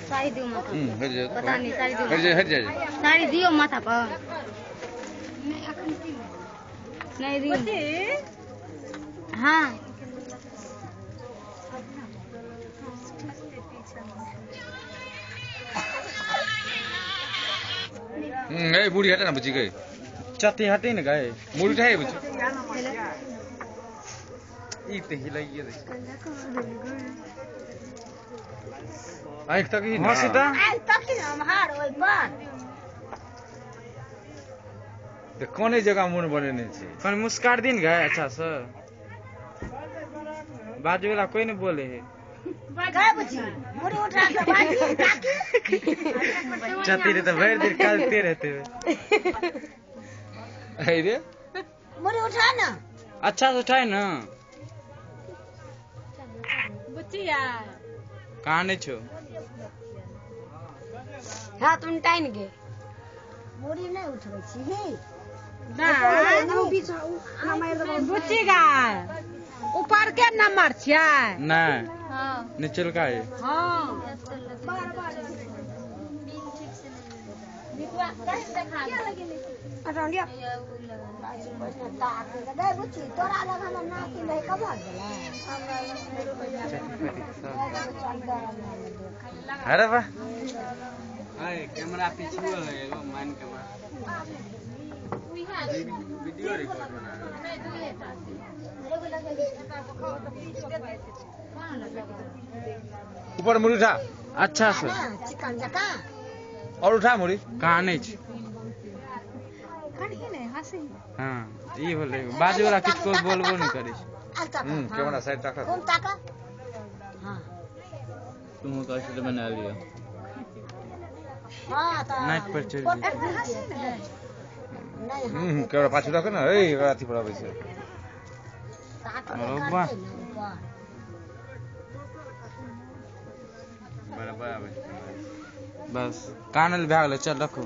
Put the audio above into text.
साड़ी दियो माथा पर, पता नहीं साड़ी दियो, हट जा, साड़ी दियो माथा पर। नहीं दियो। हाँ नहीं मुड़ी हटे ना बची गई, चती हटे ना गए, मुड़ी उठाए बची ई ते हिलाइए दे आँख तक ही हां सीता आँख तक ही हमार ओइ पर त कोने जगह मुन बनेने छै, कन मुस्कार दिन गए। अच्छा से बाजू वाला कोई नहीं बोले है। गए बुची मुड़ी उठा के बाजी काकी चती रे तो भर दिन कालते रहते हैं। अरे मुड़ी उठा ना, अच्छा से उठाए ना बुचिया। कहाँ नहीं छो? हाँ तुम टाइन के मुड़ी नहीं उठबै छी बुची गाय ऊपर के नंबर छियै नहीं निचल का है। हाँ तोरा लग हमर नातिन रहै कमर गेलै। अरे वाह कैमरा पीछे है एगो मैन कैमरा वीडियो रिकॉर्ड बना। ऊपर मुड़ी उठा अच्छा से चिकन जका और उठा मुड़ी। कहाँ नहीं छी? हाँ ई होले बाजू वाला किछ को बोलबो नहीं करे। कैमरा साइड ताका, कोन ताका। हां तुम कैसे बना लियो? हां त नाइट पर चल नहीं कैमरा पाछू रख ना, ए अथी पर आबै छै। अरे वाह बराबर आबै बस कानल भए गेलै। चल रखो।